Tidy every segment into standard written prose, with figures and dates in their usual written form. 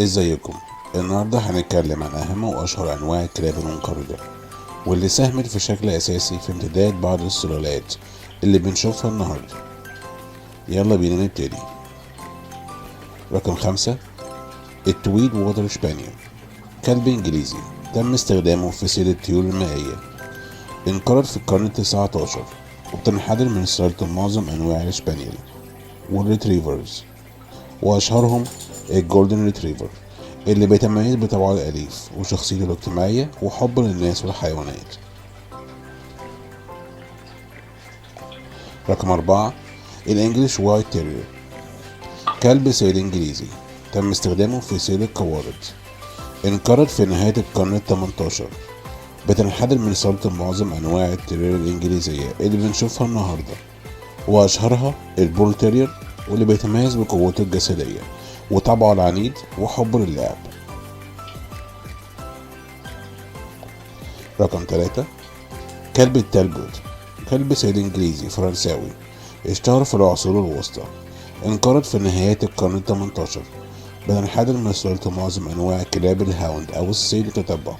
ازيكم؟ النهاردة هنتكلم عن أهم وأشهر أنواع الكلاب المنقرضة واللي ساهمت في شكل أساسي في امتداد بعض السلالات اللي بنشوفها النهاردة. يلا بينا نبتدي. رقم 5، ال Tweed Water Spaniel، كلب إنجليزي تم استخدامه في صيد الطيور المائية. انقرض في القرن ال19، وبتنحدر من سلالة معظم أنواع ال spaniel وال retrievers، وأشهرهم ال golden retriever اللي بيتميز بطبعه الأليف وشخصيته الاجتماعية وحبه للناس والحيوانات. رقم 4، ال English White Terrier، كلب صيد إنجليزي تم استخدامه في صيد القوارض. انقرض في نهاية القرن ال18. بتنحدر من سلالة معظم أنواع ال terrier الإنجليزية اللي بنشوفها النهاردة، وأشهرها ال bull terrier واللي بيتميز بقوته الجسدية وطبعه العنيد وحبه للعب. رقم 3، كلب التالبوت، كلب صيد إنجليزي فرنساوي اشتهر في العصور الوسطى. انقرض في نهاية القرن ال18. بتنحدر من سلالة معظم أنواع كلاب ال hound أو الصيد التتبع،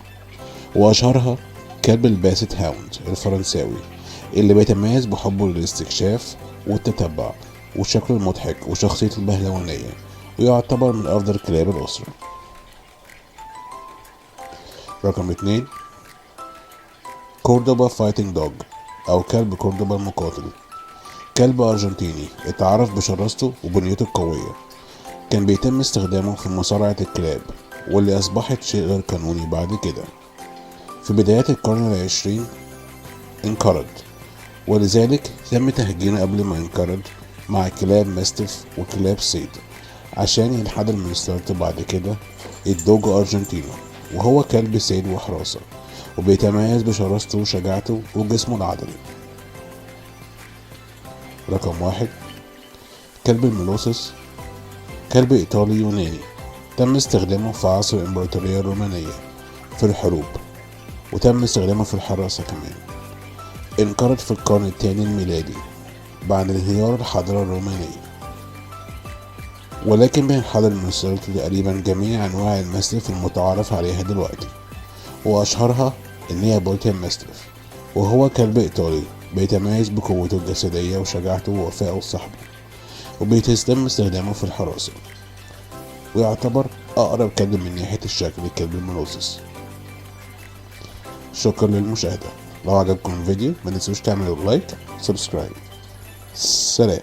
وأشهرها كلب ال basset hound الفرنساوي اللي بيتميز بحبه للاستكشاف والتتبع وشكله المضحك وشخصيته البهلوانية، ويعتبر من أفضل كلاب الأسرة. رقم 2، Cordoba Fighting Dog أو كلب كوردوبا المقاتل، كلب أرجنتيني اتعرف بشراسته وبنيته القوية. كان بيتم استخدامه في مصارعة الكلاب واللي أصبحت شيء غير قانوني بعد كده. في بدايات القرن العشرين انقرض، ولذلك تم تهجينه قبل ما ينقرض مع كلاب mastiff وكلاب صيد عشان ينحدر من سلالته بعد كده ال Dogo Argentino، وهو كلب صيد وحراسة وبيتميز بشراسته وشجاعته وجسمه العضلي. رقم 1، كلب المولوسس، كلب إيطالي يوناني تم استخدامه في عصر الإمبراطورية الرومانية في الحروب، وتم استخدامه في الحراسة كمان. انقرض في القرن الثاني الميلادي بعد انهيار الحضارة الرومانية، ولكن بينحدر من سلالته تقريبا جميع أنواع ال mastiff المتعارف عليها دلوقتي، وأشهرها ال Neapolitan Mastiff، وهو كلب إيطالي بيتميز بقوته الجسدية وشجاعته ووفائه لصاحبه، وبيتم استخدامه في الحراسة، ويعتبر أقرب كلب من ناحية الشكل لكلب المولوسس. شكرا للمشاهدة. لو عجبكم الفيديو ما تنسوش تعملوا like، subscribe. سلام.